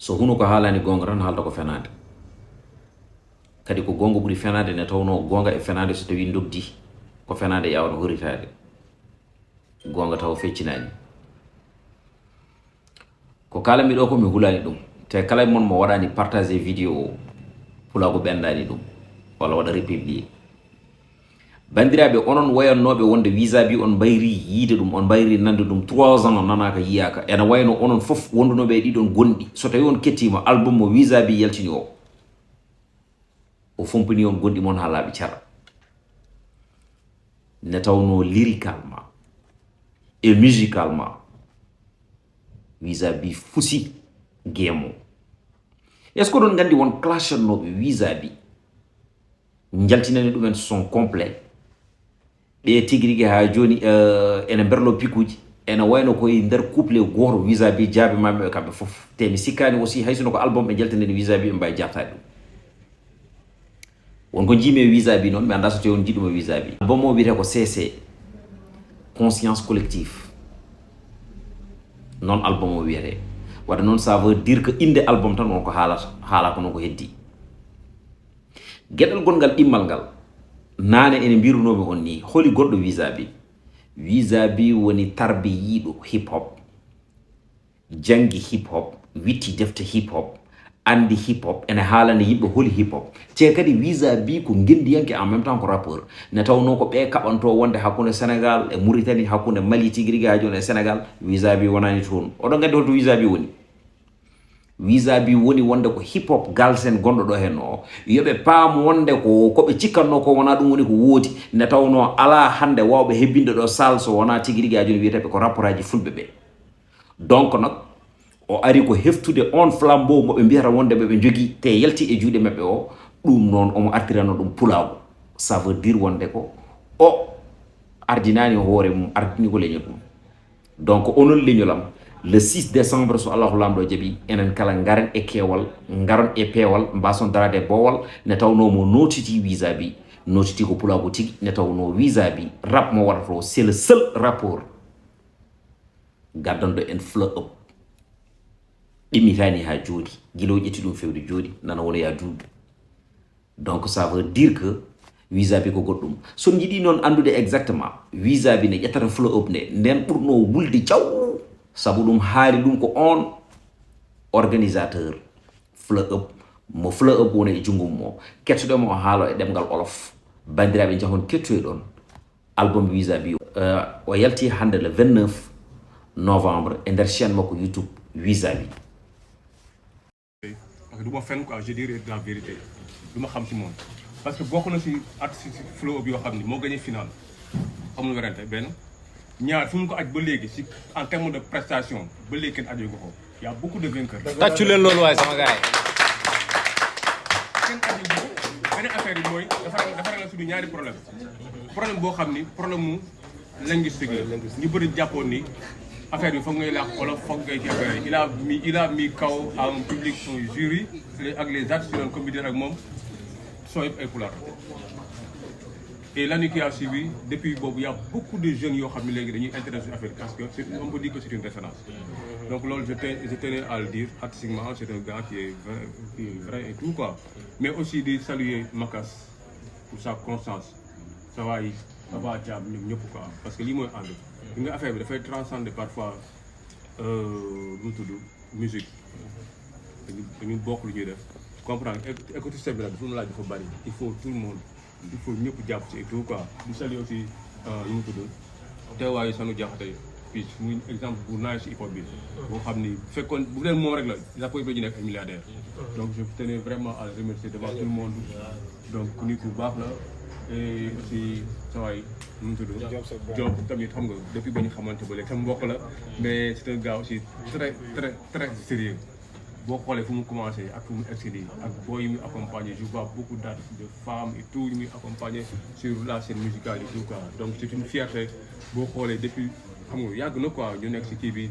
so huno ko haalani gonga tan haalta ko fenade kadi ko gonga ɓuri fenade ne tawno gonga e fenade so tawi dogdi ko fenade yawno horitade gonga taw feccinani ko kala mi ɗo ko mi hulani ɗum te kala mon mo waɗani partager vidéo o hulago ɓendani ɗum walla waɗa republier bandiraɓe onon wayannoɓe wonde visa bi on mbayri yiide ɗum on mbayri nande ɗum 3 ans nanaka yiyaka ene wayno onon fof wondunoɓe e ɗiɗon gonɗi so tawi on kettima album mo visa bi yaltini o fompini on gonɗi moon ha laaɓi cara ne tawno lyricalement et musicalement visa bi fusi game o est ce que ɗon gandi won clashannoɓe visa bi jaltinani ɗumen son complet ɓe tigirigui ha joni ene berlo pikuji ene wayno koye nder couple goto visa bi jaabe maɓe kamɓe foof te mi sikkani aussi haysono ko album ɓe jaltinani visa bi ɓe mbawi jabtade ɗum wonko jiimi visa bi noon mi anda so tawi on jiiɗuma visa bi album o wiyete ko CC conscience collective non album o wiyete wadde noon ça veut dire que inde album tan on ko haala ko noon ko heddi gueɗal gongal ɗimmal ngal nane ene mbirunoɓe on ni holi goɗɗo visa bi woni tarbiyiɗo hip hop jangi hip hop witti defte hip hop andi hip hop ene haalani yimɓe holi hip hop te kadi visa bi ko gendiyanke en même temps ko rappeur ne tawno ko ɓe kaɓanto wonde hakkude Sénégal e Mauritanie hakkude Mali tigirigui ha joni e Sénégal visa bi wonani toon oɗon gandi holto visa bi woni visa bi woni wonde ko hip hop galsen gonɗo ɗo hen o yoɓe paam wonde koɓe cikkanno ko wona ɗum woni ko woodi ne tawno ala hande wawɓe hebbinde ɗo sal so wona tigirigui ha joni wiyeteɓe ko rapport aji fulɓe ɓe donc nak o ari ko heftude on flambeau moɓe mbiyata wonde ɓeɓe jogui te yalti e juuɗe mabɓe o ɗum noon omo artirano ɗum pulago ça veut dire wonde ko o ardinani hoore mum ardini ko leñol mum donc onon leñolam le 6 décembre so allahu lamɗo jaaɓi enen kala garen e keewal garon e peewal mbason darade e bowal ne tawno mo notiti visa bi notiti ko pulago tigui ne tawno visa bi rap mo waɗato c'est le seul rapport gaddanɗo en flow up ɗimmitani ha jooɗi guilo ƴetti ɗum fewde jooɗi nana wona ya duuɓi donc ça veut dire que visa bi ko goɗɗum son jiiɗi noon andude exactement visa bi ne ƴettata flow up nde nden ɓurno wulde jaw sabu ɗum haali ɗum ko on organisateur flow up mo flow up woni e jungo mum o kettoɗemo o haalo e ɗemgal olof bandiraɓe jahon kettoy ɗon album visa bi o yalti hande le 29 novembre e nder chaîne makko YouTube visa bi parce que du ma fen quoi je dirais la vérité du ma xam ci moom parce que bokk na si artiste flow up yoo xam ni moo gagné final amul werante benn ñaar fu mu ko aj ba léegi si en terme de prestation ba léegi kenn aju ko ko y a beaucoup de vainqueurs. tàccu leen loolu waaye sama gars yi. kenn aju ko beneen affaire yi mooy dafa la suñu ñaari problème boo xam ni problème mu linguistique la ñu bëri jàppoon ni affaire bi foog ngay làkk wala foog ngay ci affaire yi il a mis kaw à un public son jury ak les artistes yi doon compétir ak moom soo yëpp ay pulaar. Et l'année qui a suivi, depuis Bob, il y a beaucoup de jeunes qui ont été intéressés à faire parce qu'on peut dire que c'est une référence. Donc là, je tenais à le dire, artistiquement, c'est un gars qui est vrai et tout quoi. Mais aussi de saluer Makas pour sa constance. Ça va diable, quoi. Parce que lui, moi, une affaire, il fait transcender parfois musique. Il beaucoup de choses. Tu comprends? Écoutez, il faut tout le monde. Il faut mieux pour jàpp ci et tout quoi. Di saluer aussi lu mu tudd teewaayu Sanu Jaxate fii muy exemple bu naaj ci hip hop bi boo xam ni fekkoon bu leen moom rek la il a pas ñu nekk ay milliardaire donc je tenais vraiment à le remercier devant tout le monde donc ku nit ku baax la et aussi sa waay lu mu tudd Job tamit xam nga depuis ba ñu xamante ba léegi sama mbokk la mais c'est un gars aussi très sérieux boo xoolee fu mu commencé ak fu mu excédé ak boo yi muy accompagné je vois beaucoup d'artistes de femmes et tout yi muy accompagné sur la scène musicale et tout quoi donc c'est une fierté boo xoolee depuis xam nga yàgg na quoi ñu nekk si kii bi